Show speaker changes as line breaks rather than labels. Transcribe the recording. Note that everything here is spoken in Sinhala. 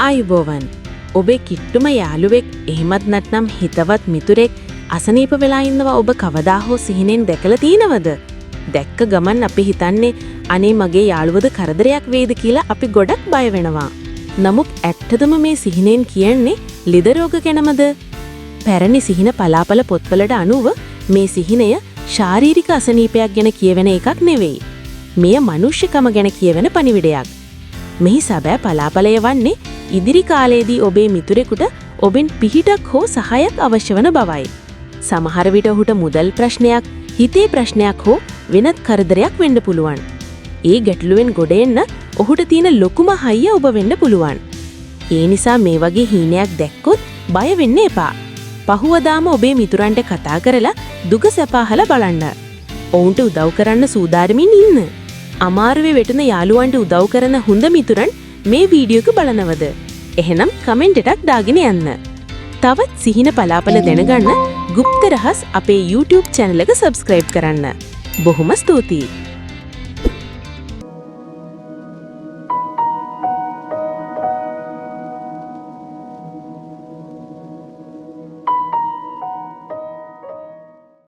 ආයුබෝවන්. ඔබේ කිට්ටුම යාළුවෙක් එහෙමත් නැත්නම් හිතවත් මිතුරෙක් අසනීප වෙලා ඉන්නවා ඔබ කවදා හෝ සිහිනෙන් දැකලා තියෙනවද? දැක්ක ගමන් අපි හිතන්නේ අනේ මගේ යාළුවද කරදරයක් වෙයිද කියලා අපි ගොඩක් බය වෙනවා. නමුත් ඇත්තටම මේ සිහිනෙන් කියන්නේ ලෙඩ රෝග ගැනමද? පැරණි සිහින පලාපල පොත්වලට අනුව මේ සිහිනය ශාරීරික අසනීපයක් ගැන කියවෙන එකක් නෙවෙයි. මෙය මනුෂ්‍යකම ගැන කියවෙන පණිවිඩයක්. මෙහි සැබෑ පලාපලය වන්නේ ඉදිරි කාලයේදී ඔබේ මිතුරෙකුට ඔබෙන් පිහිටක් හෝ සහායක් අවශ්‍ය වන බවයි. සමහර විට ඔහුට මුදල් ප්‍රශ්නයක්, හිතේ ප්‍රශ්නයක් හෝ වෙනත් කරදරයක් වෙන්න පුළුවන්. ඒ ගැටලුවෙන් ගොඩ එන්න ඔහුට තියෙන ලොකුම හයිය ඔබ වෙන්න පුළුවන්. ඒ නිසා මේ වගේ හීනයක් දැක්කොත් බය වෙන්න එපා. පහුවදාම ඔබේ මිතුරන්ට කතා කරලා දුක සැප අහලා බලන්න. ඔවුන්ට උදව් කරන්න සූදානමින් ඉන්න. අමාරුවේ වැටෙන යාළුවන්ට උදව් කරන හොඳ මිතුරන් මේ වීඩියෝ එක බලනවද? එහෙනම් කමෙන්ට් එකක් දාගෙන යන්න. තවත් සිහින පලාපල දැනගන්න ගුප්ත රහස් අපේ YouTube channel එක subscribe කරන්න. බොහොම ස්තුතියි.